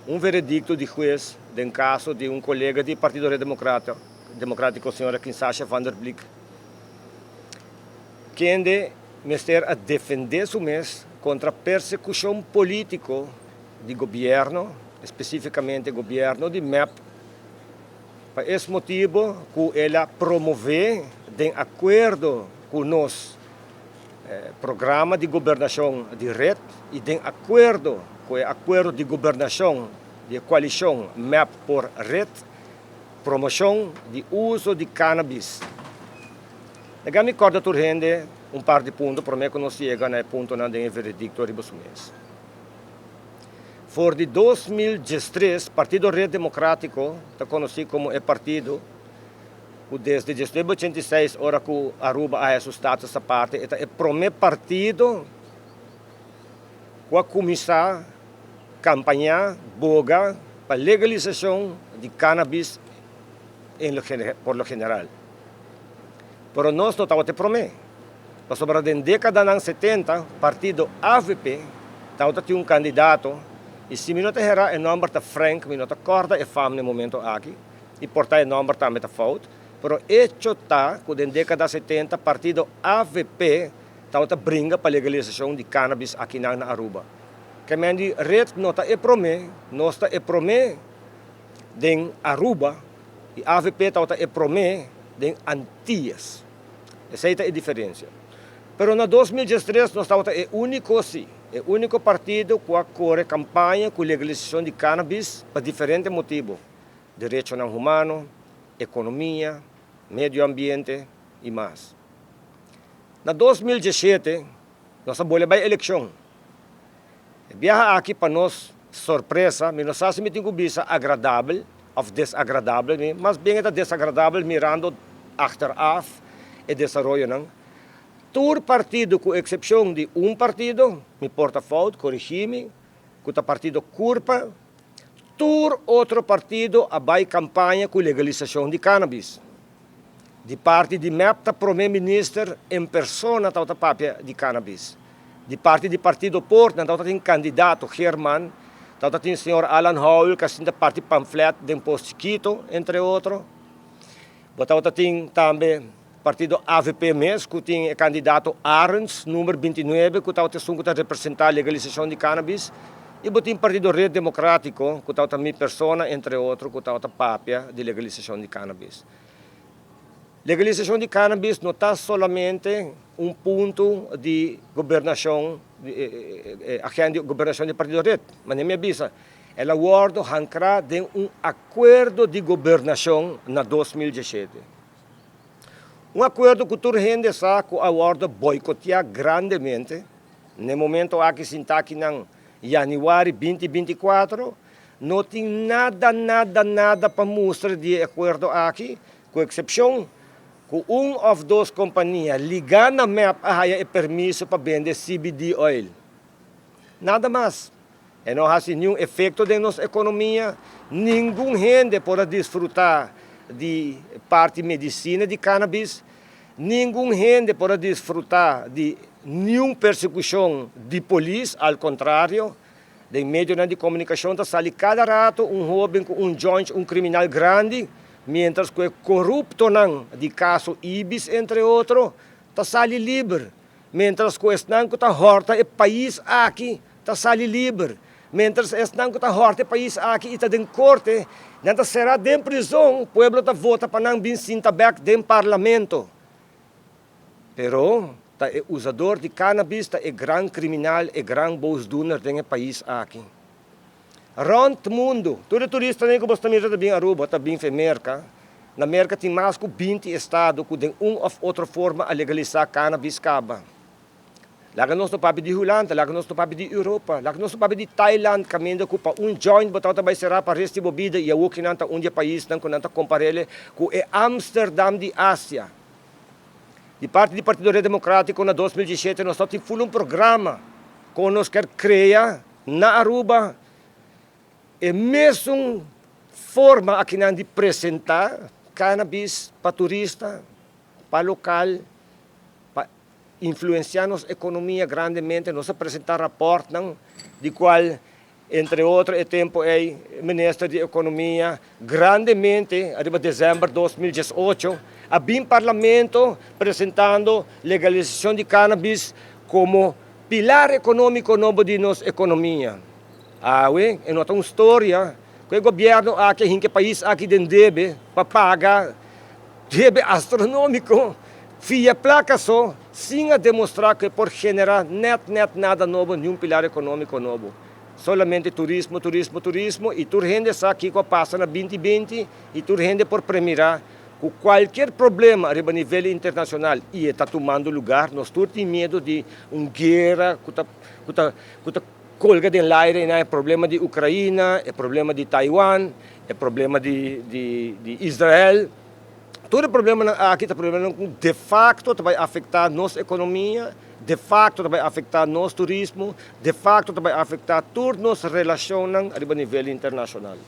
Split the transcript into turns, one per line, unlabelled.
Un veredicto di hues den caso di un colega di Partido Red Democratico señora Kinsasha van der Blik, kende mester a defende su mes contra persecucion politico di gobierno, especificamente gobierno di mep, pa es motibo cu el a promove den acuerdo cu nos programa di gobernacion di red y den acuerdo cu e acuerdo di gobernacion di e coalicion mep por red, promocion di uso di cannabis. Laga mi corda tur hende un par di punto prome cu nos yega na e puntonan den e veredicto riba su mes. For di 2013 Partido Red Democratico ta conoci como e partido cu desde 1986 ora cu Aruba a haya su status aparte e ta e prome partido cu a cuminsa campaña boga pa legalisacion di cannabis por lo general. Pero nos no tabata e prome, pasobra den decadanan 70 partido avp tabata tin un candidato y si mi no ta hera e nomber ta Frank, mi no ta corda e fam na e momento aki, y por ta e nomber tambe ta fout, pero hecho ta cu den decada 70 partido avp tabata bringa pa legalisacion di cannabis akinan na Aruba. Kemen di red no ta e prome, nos ta e prome den Aruba y avp tabata e prome den Antillas. Esey ta e diferencia. Pero na 2013 nos tabata e unico si, e unico partido cu a core campaña cu legalisacion di cannabis pa diferente motibo, derechonan humano, economia, medio ambiente y mas. Na 2017 nos a bolbe bay eleccion. E biaha aki pa nos sorpresa, mi no sa si mi tin cu bisa agradabel of desagradabel, mi mas bien e ta desagradabel mirando achteraf e desaroyonan. Tur partido cu excepcion di un partido, mi por ta fout, corigi mi, cu ta partido Curpa, tur otro partido a bay campaña cu legalisacion di cannabis. Di parti di mep ta prome minister en persona tabata papia di cannabis. Di parti di partido por nan tabata tin candidato Geerman, tabata tin señor Alan Howell cu a sinta parti pamflet den Pos Chikito, entre otro. Bo tabata tin tambe partido avp mes cu tin e candidato Arends, number 29, cu tabata esun cu ta representa legalisacion di cannabis. Y bo tin partido Red Democratico cu tabata mi persona, entre otro, cu tabata papia di legalisacion di cannabis. Legalisacion di cannabis no ta solamente un punto di gobernacion, agenda di gobernacion di partido Red, manera mi a bisa, el a wordo hancra den un acuerdo di gobernacion na 2017. Un acuerdo cu tur hende sa cu a wordo boicotea grandemente, n'e momento aki sinta aki nan januari 2024, no tin nada, nada, nada pa mustra di e acuerdo aki, cu excepcion cu un of dos compania liga na mep a haya e permiso pa bende CBD oil. Nada mas. E no haci niun efecto den nos economia, ningun hende por a disfruta di parti medicina di cannabis, ningun hende por a disfruta di niun persecucion di polis, al contrario, den medionan di comunicacion ta sali cada rato un hoben cu un joint, un criminal grandi, mientras cu e coruptonan di caso Ibis entre otro ta sali liber, mientras cu esnan cu ta horta e pais aki ta sali liber, mientras esnan cu ta horta e pais aki y ta den corte, nan ta cera den prizon, pueblo ta vota pa nan bin sinta bek den parlamento. Pero ta e usador di cannabis ta e gran criminal, e gran boosdoener den e pais aki. Rond mundo, tur e turistanan cu bo ta mira ta bin Aruba, ta bin fe Merca. Na Merca tin mas cu 20 estado cu den un of otro forma a legalisa cannabis caba. Laga nos no papia di Hulanda, laga nos no papia di Europa, laga nos no papia di Thailand, caminda cu pa un joint bo tabata bay cera pa rest di bo bida y awo kinan ta un di e paisnan cu nan ta comparele cu e Amsterdam di Asia. Di parti di Partido Red Democratico na 2017 nos ta tin full un programa con nos kier crea na Aruba e mesun forma akinan di presenta cannabis pa turista, pa local, pa influencia nos economia grandemente. Nos a presenta raportnan di cual Entre otro e tempo ei minister di Economia grandemente ariba december 2018 a bin parlamento presentando legalisacion di cannabis como pilar economico nobo di nos economia. Awe e no ta un storia cu e gobierno aki a hinca e pais aki den debe pa paga debe astronomico fia placa so sin a demostra cu e por genera net net nada nobo niun pilar economico nobo. Solamente turismo, turismo, turismo y tur hende sa kico a pasa na 2020 y tur hende por premira cu cualkier problema riba nivel internacional y e ta tumando lugar, nos tur tin miedo di un guera cu ta cu ta cu ta colga den laire y nan e problema di Ucraina, e problema di Taiwan, e problema di di di Israel. Tur e problemanan aki ta problemanan ku de facto ta bai afecta nos economia, de facto ta bai afecta nos turismo, de facto ta bai afecta tur nos relacionnan riba nivel internacional.